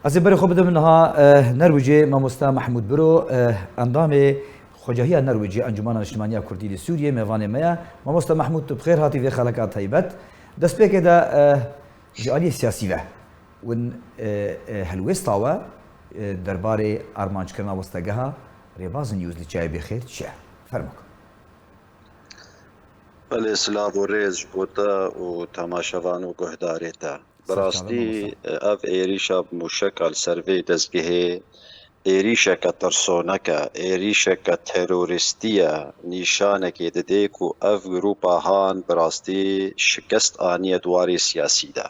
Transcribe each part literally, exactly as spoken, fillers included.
Ez ê berê xwe bidim niha, eh, Nerwicê, Mamoste Mehmûd Biro, eh, endamê Xwecahiya Nerwicê, Encûmena Niştimaniya Kurdî li Sûriyê, mêvanê me ye. Mamoste Mehmûd, tu bi xêr hatî vê xeleka taybet. Destpêkê de, eh, ji aliyê siyasî ve win, eh, eh, helwêsta we, eh, derbarê armanckirina westegeha Rêbaz News li Çiyayê Bêxêr çi ye? Fermo. Belê, silav û rêz ji bo te û temaşevan û guhdarê te. Bi rastî, ev êrîşa bi mûşeka li ser vê dezgehê êrîşeke tirsonek e, êrîşeke terorîstî ye, nîşanekê dide ku ev grûpa han bi rastî şikest aniye di warê siyasî de.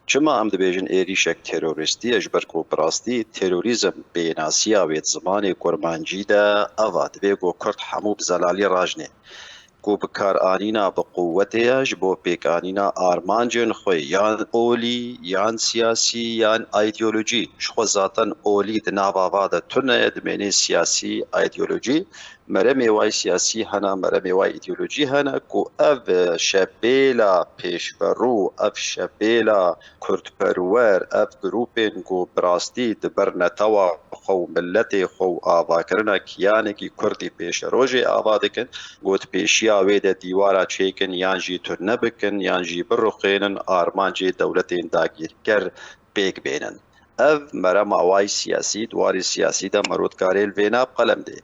Çima em dibêjin êrîşek terorîstî ye? Ji ber ku bi rastî terorîzm pênasiya wê di zimanê kurmancî de ev e, divê ku kurd hemû bi zelalî rajnê. Ku bikaranîna bi quwetê ye ji bo pêkanîna armancên xwe, yan olî, yan siyasî, yan îdeolojî. Ji xwe zaten olî di nava va de tune ye, dimênê siyasî, îdeolojî. Meremê wayî siyasî hene, meremê wayî îdeolojî hene ku ev şepêla pêşverû, ev şepêla kurdperwer, ev grûpên ku bi rastî di ber netewa xwe û miletê xwe û avakirina kiyanekî kurdî pêşerojê ava dikin, ku di pêşiya wê de dîwara çêkin yan jî tune bikin yan jî biruxênin, armancê dewletên dagîrker pêk bênin. Ev merema wayî siyasî, di warê siyasî de mero dikarê li vêna bi qelem dê.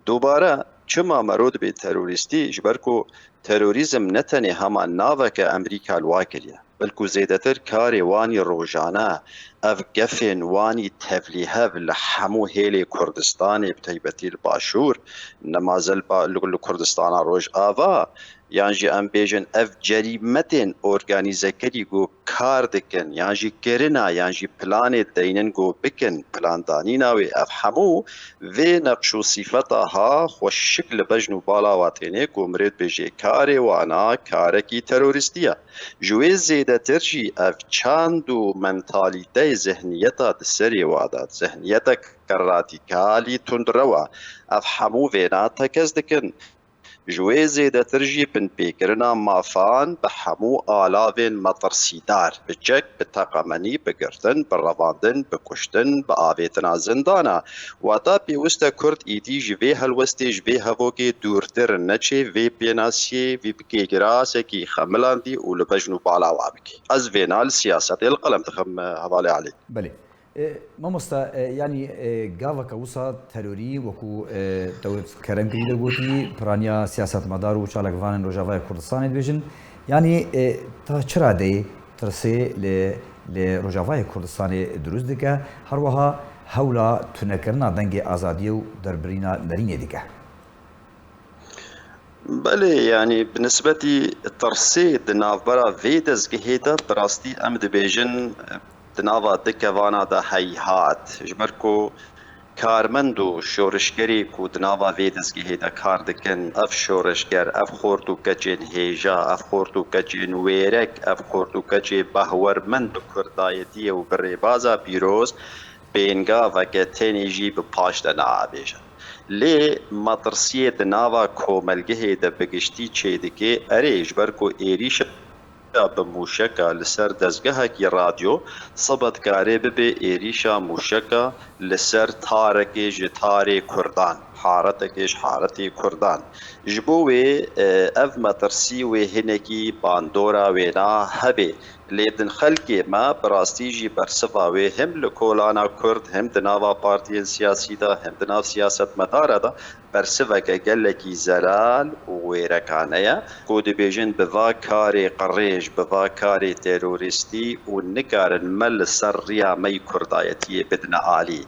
Dubare, çima mero dibe terorîstî? Ji ber ku terorîzm ne tenê hema naveke Amerîka li wa kiriye, belkû zêdetir karê wanî rojane, ev gefên wanî tevlîhev li hemû hêlê Kurdistanê, bi taybetî li Başûr, nema zel ba-, li, li Kurdistana Rojava, yan jî em bêjin ev cerîmetên organîzekerî ku kar dikin, yan jî kirina, yan jî planê deynin ku bikin, plandanîna wê, ev hemû vê neqş û sîfeta ha xweşik li bejn û bala wa têne ku mirê dibêjê karê wana karekî terorîstî ye. Ji wê zêdetir jî ev çand û mentalîteyê, zihniyeta di serê wa de, zihniyetek radîkalî tundrew e. Ev hemû vêna tekez dikin. Ji wê zêdetir jî binpêkirina mafan bi hemû alavên metirsîdar, bi çek, bi teqemenî, bi girtin, bi revandin, bi kuştin, bi avêtina zindana. Wata pêwist e Kurd îdî ji vê helwestê, ji vê hevokê dûrtir neçê, vê pênasiyê, vê bikê girasekî xemilandî û li bejn û bala wa bike. Ez vêna li siyasetê li qelem dixim, hevalê Elî. Belê. E, mamosta, e, yanî, e, gaveke wisa terorî, wekû, e, te wê kerem kirî de gotî, piraniya siyasetmedar û çalakvanên Rojavayê Kurdistanê dibêjin. Yanî, e, ta çi radeyê tirsê li, li Rojavayê Kurdistanê dirust dike, her wiha hewla tunekirina dengê azadiyê û derbirîna nerînê dike? Belê, yanî bi nisbetî tirsê di navbera vê dezgehê de, bi rastî em dibêjin, di nava du kevana de heyhat. Ji ber ku karmend û şorişgerê ku di nava vê dezgehê de kar dikin, ev şorişger, ev xort û keçên hêja, ev xort û keçên wêrek, ev xort û keçê behwermend bi kurdayetiyê û bi rêbaza pîroz, pêngaveke tenê jî bi paş de naavêjin. Lê metirsiyê di nava komelgehê de bi giştî çêdike, erê, ji ber ku êrîşa bi mûşeka li ser dezgehekî radyo sibe dikare bibe êrîşa mûşeka li ser tarekê ji tarê Kurdan, haretekê ji haretê Kurdan. Ji bo wê, e, ev metirsî wê hinekî bandora wêna hebe. Lê din xelkê me bi rastî jî bersiva wê him li kolana Kurd, him di nava partiyên siyasî de, him di nav siyasetmedara de bersiveke gelekî zelal û wêrekane ye, ku dibêjin bi va karê qirêj, bi va karê terorîstî û nikarin me li ser riya me yî kurdayetiyê bidine alî.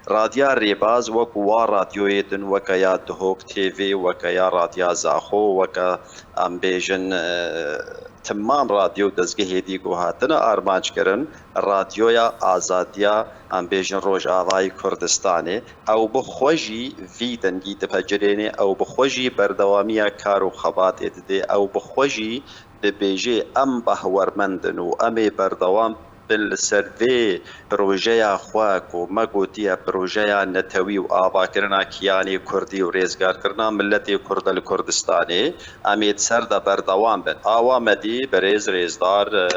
Radya Rêbaz wek wa radyoyê din weke ya Duhok T V, weke ya Radya Zaxo, weke em bêjin, e, Timam radyo û dezgehê dî ku hatine armanc kirin, Radyoya Azadiya, em bêjin, Rojavayê Kurdistanê, ew bi xwe jî vî dengî dipecirêne, ew bi xwe jî berdewamiya kar û xebatê dide, ew bi xwe jî dibêje, em behwermend in û em ê berdewam li ser vê projeya xwe ku me gotiye projeya netewî û avakirina kiyanê kurdî û rêzgarkirina miletê kurd li Kurdistanê, em ê di ser de berdewam bin. Awa me dî birêz rêzdar, e,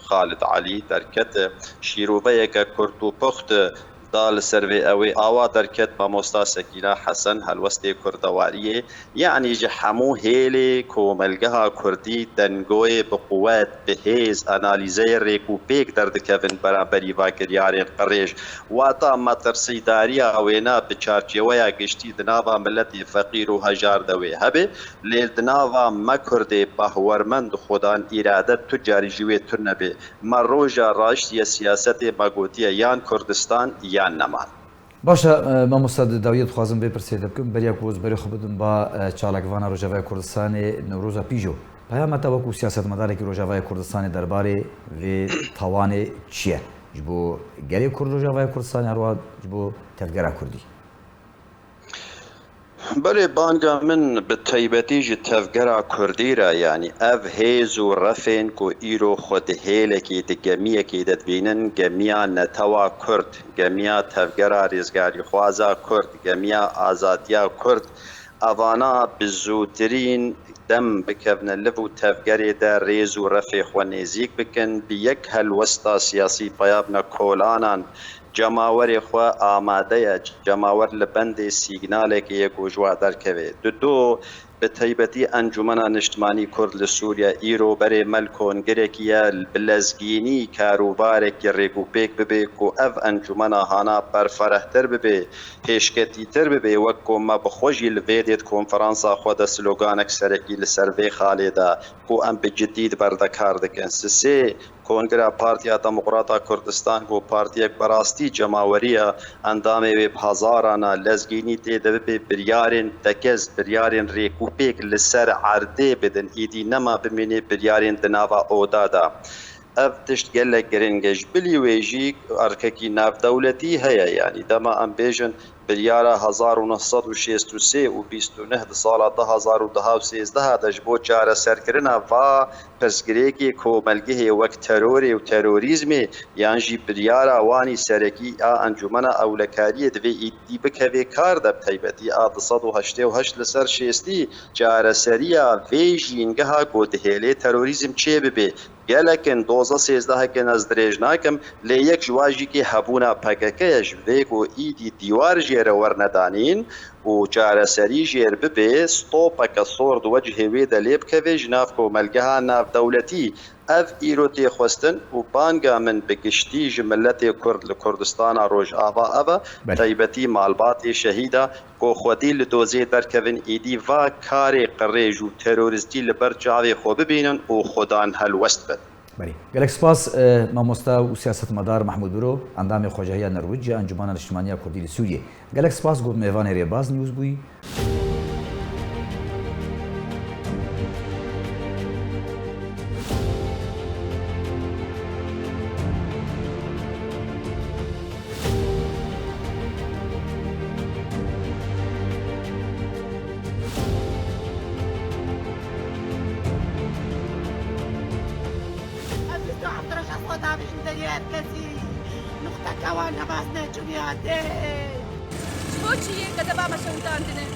Xalid Elî derket, e, şîroveyeke kurt û puxt, e, da li ser vê ew ê awa derket. Mamosta Sekîna Hesen, helwestê kurdewariyê, yanî ji hemû hêlê komelgeha kurdî, dengoyê bi quwet, bi hêz, analîzeyê rêk û pêk derdikevin beramberî va kiryarên qirêj. Wata metirsîdariya wêna bi çarçeweya giştî di nava miletê feqîr û hejar de wê hebe, lê di nava me kurdê bahwermend, xudan îrade, tu carî jî wê tune be. Me roja raşt yê siyasetê me gotiye yan Kurdistan yan neman. Baş e, e, mamosta, di dawiyê dixwazim vê pirsê te bikim. Beriya ku ez berê xwe bidim ba, e, çalakvana Rojavaya Kurdistanê Newroza Pîjo, peyama te wekû siyasetmedarekî Rojavaya Kurdistanê derbarê vê tawanê çi ye? Ji bo gelê Kurd Rojavaya Kurdistanê, her wiha ji bo tevgera Kurdî? Belê, banga min bi taybetî ji tevgera Kurdî re, yanî ev hêz û refên ku îro xwe di hêlekê, di gemiyekê de dibînin, gemiya netewa Kurd, gemiya tevgera rêzgarîxwaza Kurd, gemiya azadiya Kurd, evana bi zûtirîn dem bikevne liv û tevgerê de rêz û refê xwe nêzîk bikin, bi yek helwesta siyasî peyamne kolanan, cemawerê xwe amade ye. Cemawer li bendê sîgnalekê ye ku ji we derkeve. Di do, bi taybetî Encûmena Niştimanî Kurd li Sûriye îro berê me li kongirekî ye, bi lezgînî karûbarekî rêkûpêk bibe ku ev encûmena hana berferehtir bibe, pêşketîtir bibe, wek ku me bi xwe jî li vê dê di konferansa xwe de sloganek serekî li ser vê xalê de ku em bi cidî di ber de kar dikin. Sisê, Kongra Partiya Demokrata Kurdistan ku partiyek bi rastî cemawerî ye, endamê wê bi hezaran e, lezgînî tê de bibe, biryarên tekez, biryarên rêkûpêk li ser erdê bidin, îdî nema bimînê biryarên di nava oda de. Ev tişt gelek giring e. Ji bilî wê jî erkekî navdewletî heye, yanî dema em bêjin biryara hezar û neh sed û şêst û sê û bîst û neh di sala du hezar û deh û sêzdeh de ji bo çareserkirina va pirsgirêkê komelgehê wek terorê û terorîzmê yan jî biryara wanî serekî a Encûmena Ewlekariyê divê îdî bikeve kar de, bi taybetî a du sed û heştê û heşt li ser şêstî çareseriya vê jîngeha ku dihêlê terorîzm çêbibe. Gelek in, doza sêzdehek in, ez dirêj nakim, lê yek ji wan jî kê hebûna P K K ye, ji vê ku îdî dîwar jê re wernedanîn û çareserî jêr bibe, stopeke sor di wecihê wê de lê bikeve ji nav komelgeha navdewletî. Ev îro tê xwestin û banga min bi giştî ji miletê Kurd li Kurdistana Rojava ev e, Belê. Taybetî malbatê şehîda ku xwedî li dozê derkevin, êdî va karê qirêj û terorîstî li ber çavê xwe bibînin û xudan helwest bin. Belê. Gelek spas, e, mamosta û siyasetmedar Mehmûd Biro, endamê Xwecehiya Norwîc ya Encûmena Niştimanî ya Kurdî li Sûriyê. Gelek spas ku mêvanê Rêbaz News bûyî. Ez wisa ev dirêj ez xwe davêjim deriyê her kesî. Nuqteke wan nebaz neçûnî hatê. Ji bo çi yê kezeba me şewitandine?